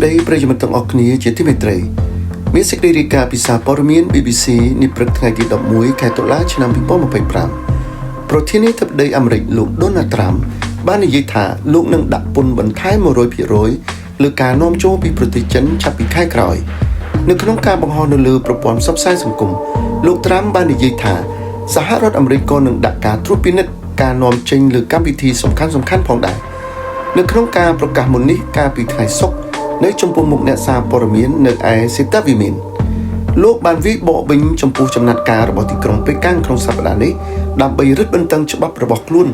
ស្តីប្រិយមិត្តទាំងអស់គ្នាជាទីមេត្រីមានសេចក្តីរាយការណ៍ពីសារព័ត៌មាន BBC នាព្រឹកថ្ងៃទី11ខែតុលាឆ្នាំ2025ប្រធានាធិបតីអាមេរិកលោកដូណាល់ត្រាំបាននិយាយថាលោកនឹងដាក់ពន្ធបន្ថែម100%លើការនាំចូលពីប្រទេសចិនចាប់ពីខែក្រោយនៅក្នុងការបង្ហោះនៅលើប្រព័ន្ធផ្សព្វផ្សាយសង្គមលោកត្រាំបាននិយាយថាសហរដ្ឋអាមេរិកក៏នឹងដាក់ការត្រួតពិនិត្យការនាំចេញលើកម្មវិធីសំខាន់ៗផងដែរនៅក្នុងការប្រកាសមុននេះកាលពីថ្ងៃសុក្រនៅចំពោះមុខអ្នកសារព័ត៌មាននៅឯសេតាវិមានលោកបានវាយបកវិញចំពោះចំណាត់ការរបស់ទីក្រុងប៉េកាំងក្នុងសប្តាហ៍នេះដើម្បីរឹតបន្តឹងច្បាប់របស់ខ្លួន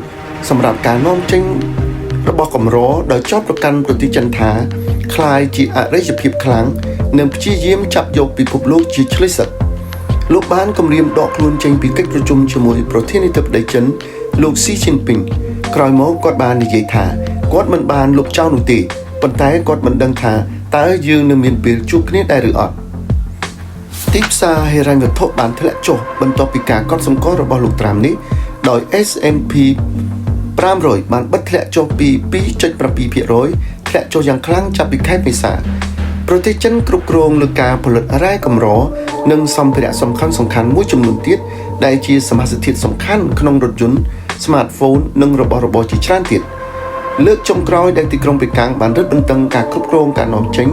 សម្រាប់ការនាំចេញរបស់កម្រដោយចោទប្រកាន់ប្រទេសចិនថាក្លាយជាអរិយភាពខ្លាំងនិងព្យាយាមចាប់យកពិភពលោកជាឈ្លើយសឹកលោកបានគម្រាមដកខ្លួនចេញពីកិច្ចប្រជុំជាមួយប្រធានាធិបតីចិនលោកស៊ីជីនពីងក្រោយមកគាត់បាននិយាយថាគាត់មិនបានលុបចោលនោះទេប៉ុន្តែគាត់មិនដឹងថាតើយើងនឹងមានពេលជួបគ្នាដែរឬអត់ទីផ្សារហិរញ្ញវត្ថុបានធ្លាក់ចុះបន្ទាប់ពីការកត់សម្គាល់របស់លោកត្រាំនេះដោយ S&P 500បានបិទធ្លាក់ចុះពី2.7%ធ្លាក់ចុះយ៉ាងខ្លាំងចាប់ពីខែមេសាប្រទេសចិនគ្រប់គ្រងលើការផលិតរ៉ែកម្រនិងសម្ភារៈសំខាន់ៗមួយចំនួនទៀតដែលជាសមាសធាតុសំខាន់ក្នុងរថយន្តស្មាតហ្វូននិងរបស់របរជាច្រើនទៀតលើកចុងក្រោយដែលទីក្រុងប៉េកាំងបានរឹតបន្តឹងការគ្រប់គ្រងការនាំចេញ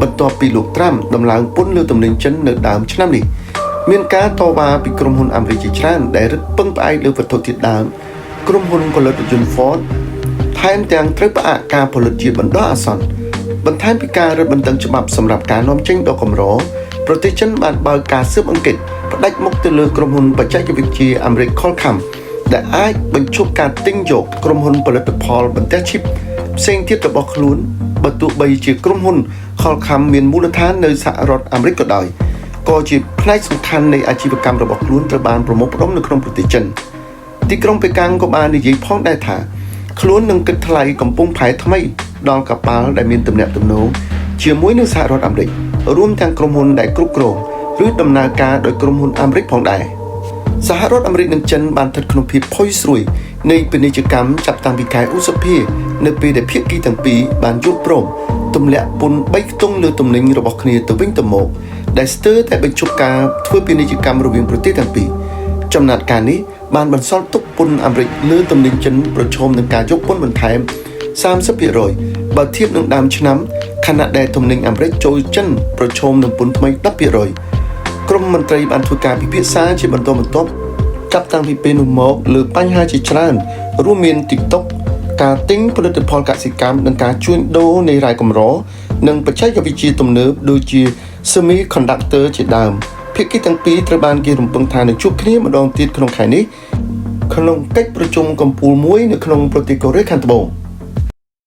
បន្ទាប់ពីលោកត្រាំដំឡើងពន្ធលើទំនិញចិននៅដើមឆ្នាំនេះមានការតវ៉ាពីក្រុមហ៊ុនអាមេរិកជាច្រើនដែលរឹតពឹងផ្អែកលើវត្ថុធាតុដើមក្រុមហ៊ុនផលិតរថយន្ត Ford ថែមទាំងត្រូវផ្អាកការផលិតជាបណ្ដោះអាសន្នបន្ថែមពីការរឹតបន្តឹងច្បាប់សម្រាប់ការនាំចេញដ៏កម្រប្រទេសចិនបានបើកការស៊ើបអង្កេតផ្ដាច់មុខទៅលើក្រុមហ៊ុនបច្ចេកវិទ្យាអាមេរិក Qualcomm ដែលអាចបញ្ឈប់ការទិញយកក្រុមហ៊ុនផលិតផលបន្ទះឈីបផ្សេងទៀតរបស់ខ្លួនបើទោះបីជាក្រុមហ៊ុន Qualcomm មានមូលដ្ឋាននៅសហរដ្ឋអាមេរិកក៏ដោយក៏ជាផ្នែកសំខាន់នៃអាជីវកម្មរបស់ខ្លួនត្រូវបានប្រមូលផ្ដុំនៅក្នុងប្រទេសចិនទីក្រុងប៉េកាំងក៏បាននិយាយផងដែរថាខ្លួននឹងគិតថ្លៃកំពង់ផែថ្មីដល់កប៉ាល់ដែលមានទំនាក់ទំនងជាមួយនឹងសហរដ្ឋអាមេរិករួមទាំងក្រុមហ៊ុនដែលគ្រប់គ្រងឬដំណើរការដោយក្រុមហ៊ុនអាមេរិកផងដែរសហរដ្ឋអាមេរិកនិងចិនបានស្ថិតក្នុងភាពផុយស្រួយនៃពាណិជ្ជកម្មចាប់តាំងពីខែឧសភានៅពេលដែលភាគីទាំងពីរបានយល់ព្រមទម្លាក់ពន្ធ3ខ្ទង់លើទំនិញរបស់គ្នាទៅវិញទៅមកដែលស្ទើរតែបញ្ឈប់ការធ្វើពាណិជ្ជកម្មរវាងប្រទេសទាំងពីរចំណាត់ការនេះបានបន្សល់ទុកពន្ធអាមេរិកលើទំនិញចិនប្រឈមនឹងការយកពន្ធបន្ថែម30%បើធៀបនឹងដើមឆ្នាំខណៈដែលទំនិញអាមេរិកចូលចិនប្រឈមនឹងពន្ធថ្មី10%ក្រុមមន្ត្រីបានធ្វើការពិភាក្សាជាបន្តបន្ទាប់ចាប់តាំងពីពេលនោះមកលើបញ្ហាជាច្រើនរួមមាន TikTok ការទិញផលិតផលកសិកម្មនិងការជួញដូរនៃរ៉ែកម្រនិងបច្ចេកវិទ្យាទំនើបដូចជា semiconductor ជាដើមភាគីទាំងពីរត្រូវបានគេរំពឹងថានឹងជួបគ្នាម្ដងទៀតក្នុងខែនេះក្នុងកិច្ចប្រជុំកំពូលមួយនៅក្នុងប្រទេសកូរ៉េខាងត្បូង។